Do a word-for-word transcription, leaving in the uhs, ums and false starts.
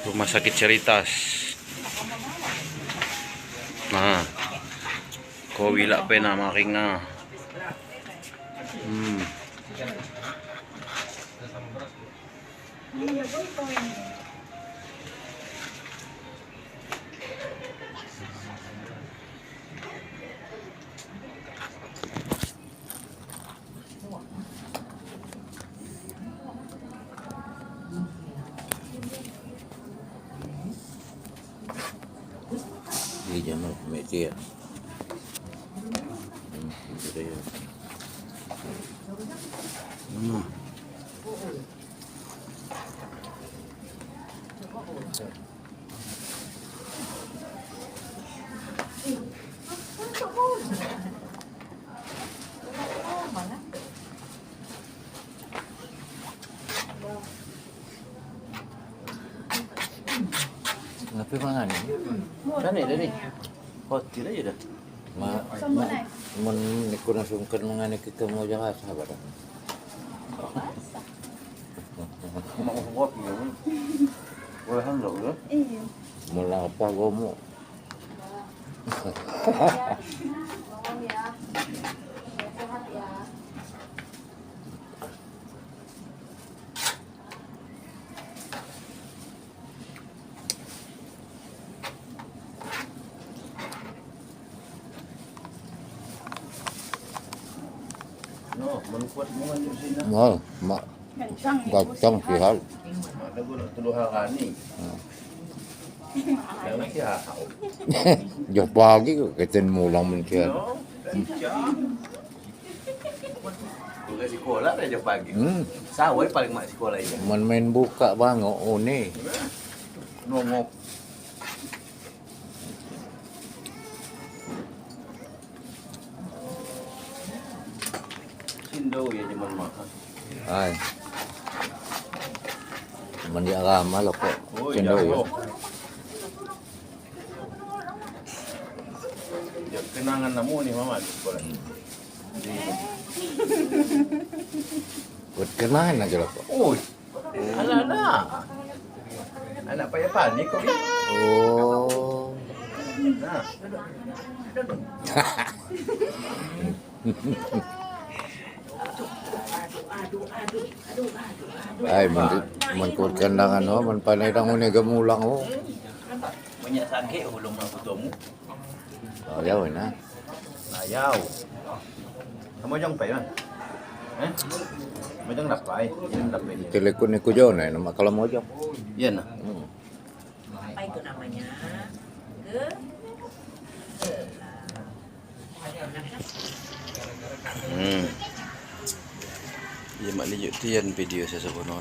Rumah Sakit Caritas. Na, ko wila' pe na maring na. Hmm. Iya, jama media. Hmm, itu dia. Hmm. Ngape mangane? Kan ada nih. Hotel aja dah. Ma, ma, mun ni ku na sungkan mangane kite mo jahat sabar. Mau kopi ya? Boleh handal ya? Iya. Mula apa gomo? Ya. Bangun ya. Sehat ya. No, man kuat muan di sini. Mau, ma, kencang, kencang sihal. Ada guna tulu harani. Hmm. Jangan sihal. Jauh pagi ko keten mulang mencari. No, kencang. Buka sikola aja pagi. Hmm. Sawai paling mak sikola ini. Man main buka bang, oh, oh, ni. Nongok. Sindo ya jaman makan. Ai. Jaman di agama lo ko. Oh, sindo iya, ya. Oh. Ya, kenangan namu ni, Mama, di sekolah. Buat kenangan aja lah, Pak. Oh, anak-anak. Anak Pak Yapani kok. Oh. Nah. Ai, man, man kuat kenangan, oh, man panai dangun ne gemulang, oh. Banyak sakit, belum nak ketemu. Oh, jauh, nah. Nah, jauh. Kamu jong pai, man? Eh? Kamu jong dapai. Ini dapai ini. Telekun ni ku jauh, nah, nama kalau mau jauh. Iya, nah. Hmm. Apa itu namanya? Ke, ke. Hmm. Iya, mak ni yuk tian video saya sebut non.